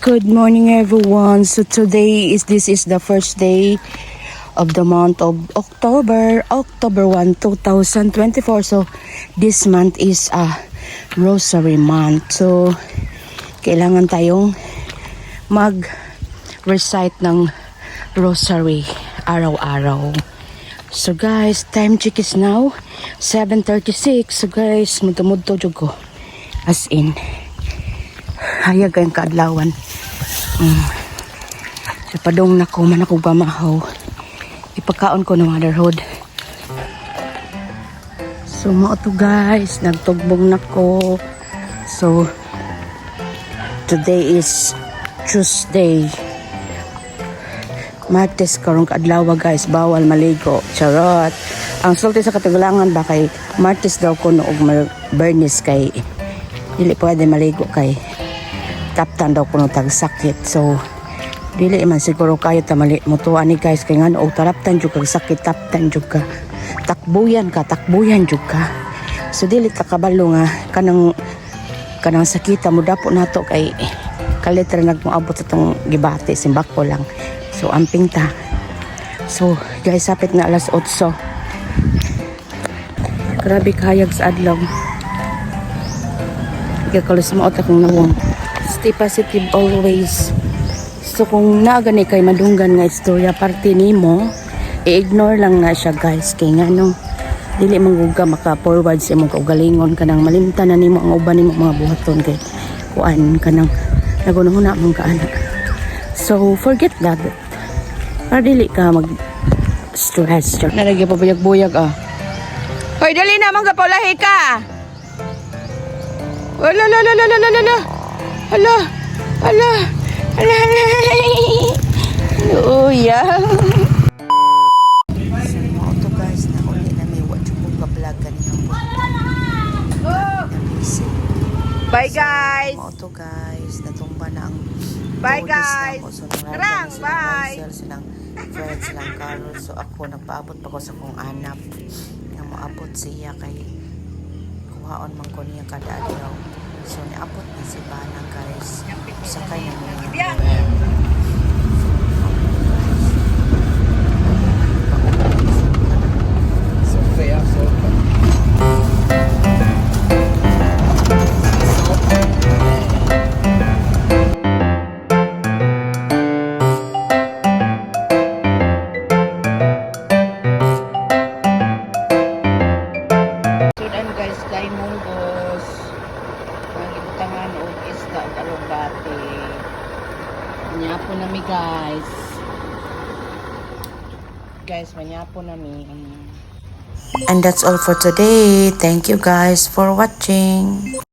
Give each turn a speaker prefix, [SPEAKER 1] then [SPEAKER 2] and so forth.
[SPEAKER 1] Good morning, everyone. So today is this is the first day of the month of October, October 1, 2024. So this month is a rosary month. So kailangan tayong mag-recite ng rosary araw-araw. So guys, time check is now 7:36. So guys, mudto-mudto jud ko. As in, hayag kayong kaadlawan. So padong na ko man ako pamahaw. Ipakaon ko ng motherhood. So mao to, guys, nagtugbong na ko. So today is Tuesday. Martes karong kaadlaw, guys, bawal maligo. Charot. Ang sulti sa katigulangan ba kay Martes daw ko og Bernis kay dili pwede maligo kay taptan daw kuno tag sakit. So dili man siguro kayo ta mali mutuan ni, guys, kay ngano og taraptan jud kag sakit, taptan jud ka, takbuyan ka, takbuyan jud ka. So dili ta kabalo nga kanang kanang sakita mo dapo nato kay kalit ra nagmoabot sa tong gibati, simbako lang. So amping ta. So guys, sapit na alas 8. Grabe kahayag sa adlaw. Ikakalus mo akong nawong. Stay positive always. So kung naa gani kay madunggan nga istorya parte nimo, i-ignore lang na siya, guys, kay ngano dili man gud ka maka-forward sa imong kaugalingon kanang malimtan na nimo ang uban nimo mga buhaton kay kuan kanang nagunahuna mong kaana. So forget that. Para dili ka mag stress. Nalagay pa buyag-buyag ah. Hoy, dali na mangga paulahi ka. Wala la la la la la la. Hala. Hala. Hala. Luya.
[SPEAKER 2] So, mao to, guys, na uli na may wa jud ko ka-vlog kanihang busy.
[SPEAKER 1] Bye, guys.
[SPEAKER 2] Mao to, guys, natumba na ang
[SPEAKER 1] Bye,
[SPEAKER 2] tolis
[SPEAKER 1] guys.
[SPEAKER 2] na ako. So,
[SPEAKER 1] Rang,
[SPEAKER 2] silang
[SPEAKER 1] bye.
[SPEAKER 2] Russell, silang Fred, silang Carol. So, ako, nagpaabot pa ko sa kong anak. Nga moabot siya kay kuhaon man ko niya kada adlaw. So, niabot na si Bana, guys. Sakay na mga. So, guys.
[SPEAKER 3] Sofa, sofa.
[SPEAKER 1] Sudan, guys, kay munggos. Ang ibutangan og isda og alugbati. Manyapo na mi, guys. Guys, manyapo na mi.
[SPEAKER 2] And that's all for today. Thank you guys for watching.